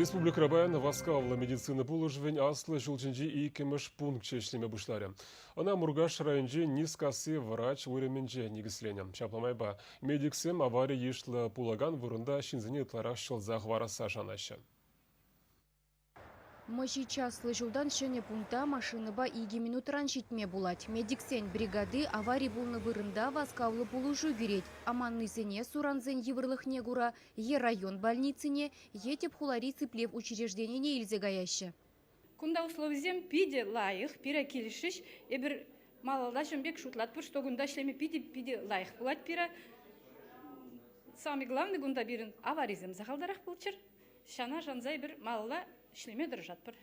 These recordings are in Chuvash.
Республикӑра паян васкавлӑ медицина пулӑшӑвӗн аслӑ ҫул ҫинчи иккӗмӗш пункчӗ ӗҫлеме пуҫларӗ. Ӑна Муркаш районӗнчи Нискасси врач уйрӑмӗнче никӗсленӗ. Ҫапла майпа медиксем авари йышлӑ пулакан вырӑнта ҫынсене ытларах ҫӑлса хӑварасса шанаҫҫӗ. Мӑҫи часлӑ ҫултан ҫӗнӗ пункта машинӑпа икӗ минутран ҫитме пулать. Медиксен бригади авари пулнӑ вырӑнта васкавлӑ пулӑшу кӳрет. Аманнисене сурансен йывӑрлӑхне кура е район больницине, е тӗп хулари сиплев учрежденине илсе каяҫҫӗ. Кунта условисем питӗ лайӑх, пире килӗшрӗҫ. Эпир малалла ҫын пек шутлатпӑр, что кунта ӗҫлеме питӗ-питӗ лайӑх пулать пире. Самый главный кунта пирӗн аварисем сахалтарах пулччӑр. Ҫана шанса эпир малалла ӗҫлеме тӑрӑшатпӑр.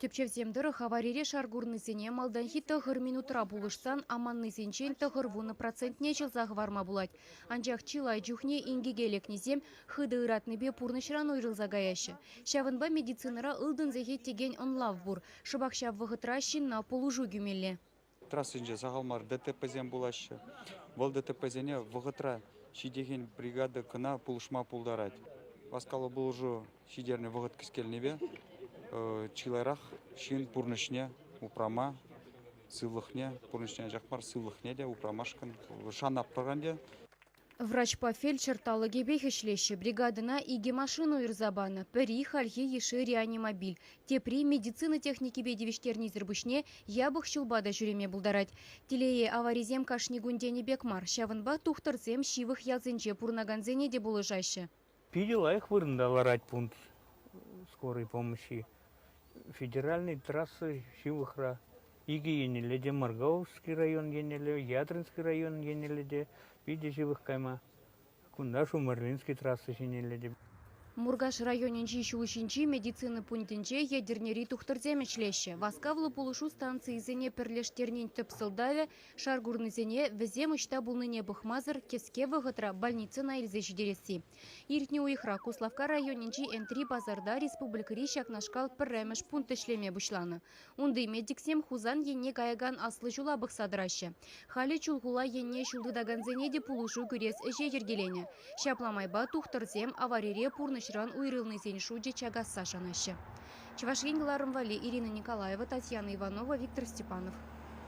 Тӗпчевсем тӑрӑх, аварире шар курнисене малтанхи тӑхӑр минутра пулӑшсан аманнисенчен 90 процентне ҫӑлса хӑварма пулать. Анчах чылай чухне инкеке лекнисем хытӑ ыратнипе пурнӑҫран уйрӑлса каяҫҫӗ. Ҫавӑнпа медицинӑра ылтӑн сехет текен ӑнлав пур. Шӑпах ҫав вӑхӑтра ҫынна пулӑшу кӳмелле. Трассинче сахал мар ДТПсем пулаҫҫӗ. Вӑл ДТПсене вӑхӑтра ҫитекен бригада кӑна пулӑшма пултарать. Васкавлӑ пулӑшу ҫитернӗ вӑхӑт кӗскелнипе чылайрах ҫын пурнӑҫне упрама, сывлӑхне, пурнӑҫне анчах мар, сывлӑхне те упрамашкӑн шанатпӑр ӗнтӗ. Врачпа фельдшер талӑкӗпех ӗҫлеҫҫӗ. Бригадӑна икӗ машина уйӑрса панӑ. Пӗри хальхи йышши реанимобиль, тепри медицина техникипе тивӗҫтернисӗр пуҫне япӑх ҫулпа та ҫӳреме пултарать. Телее, аварисем кашни кун тенӗ пек мар. Ҫавӑнпа тухтӑрсем ҫывӑх ялсенче пурӑнакансене те пулӑшаҫҫӗ. Питӗ лайӑх вырӑнта ларать пункт скорой помощи. Федеральнӑй трасса ҫывӑхра. Икӗ еннелле те Моргаушский район еннелле, Ядринский район еннелле те питӗ ҫывӑх кайма. Кунта Шумерлинский трасса ҫинелле те. Муркаш районӗнчи ҫул ҫинчи медицина пунктӗнче Етӗрнери тухтӑрсем ӗҫлеҫҫӗ. Васкавлӑ пулӑшу станцийӗсене пӗрлештернин тӗп сӑлтавӗ шар курнисене вӗсем ӑҫта пулнине пӑхмасӑр кӗске вӑхӑтра больницӑна илсе ҫитересси. Иртнӗ уйӑхра Куславкка районӗнчи Энтри пасарта республикӑри ҫакнашкал пӗрремӗш пункт ӗҫлеме пуҫланӑ. Унти медиксем Хусан енне каякан аслӑ ҫула пӑхса тӑраҫҫӗ. Халӗ Чулхула енне ҫул тытакансене те пулӑшу кӳрес ӗҫе йӗркеленӗ. Ҫапла майпа тухтӑрсем аварире пурнӑҫран уйрӑлнисен шучӗ чакасса шанаҫҫӗ. Чӑваш Ен кӑларӑм валли Ирина Николаева, Татьяна Иванова, Виктор Степанов.